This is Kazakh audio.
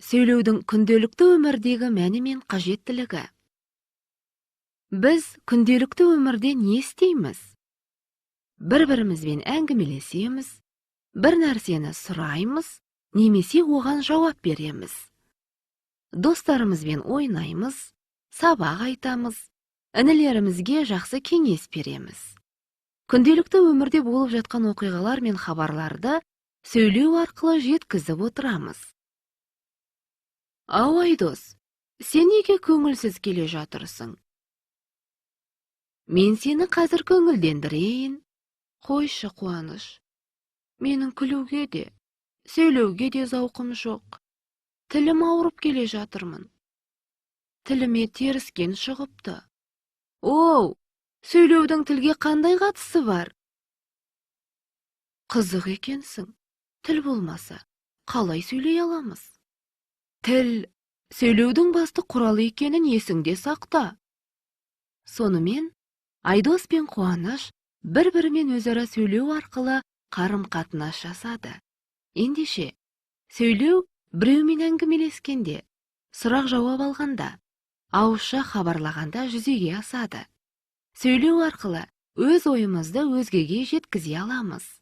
Сөйлеудің күнделікті өмірдегі мәні мен қажеттілігі. Біз күнделікті өмірде не істейміз? Бір-бірімізбен әңгімелесеміз, бір нәрсені сұраймыз немесе оған жауап береміз. Достарымызбен ойнаймыз, сабақ айтамыз, інілерімізге жақсы кеңес береміз. Күнделікті өмірде болып жатқан оқиғалар мен хабарларды сөйлеу арқылы жеткізіп отырамыз. Ау, Айдос, сен неге көңілсіз келе жатырсың? Мен сені қазір көңілдендірейін. Қойшы, Қуаныш. Менің күлуге де, сөйлеуге де зауқым жоқ. Тілім ауырып келе жатырмын. Тіліме теріскен шығыпты. Оу, сөйлеудің тілге қандай қатысы бар? Қызық екенсің. Тіл болмаса, қалай сөйлей аламыз? Тіл сөйлеудің басты құралы екенін есіңде сақта. Сонымен, Айдос пен Қуаныш бір-бірімен өзара сөйлеу арқылы қарым-қатынас жасады. Ендеше, сөйлеу біреумен әңгімелескенде, сұрақ-жауап алғанда, ауызша хабарлағанда жүзеге асады. Сөйлеу арқылы өз ойымызды өзгеге жеткізе аламыз.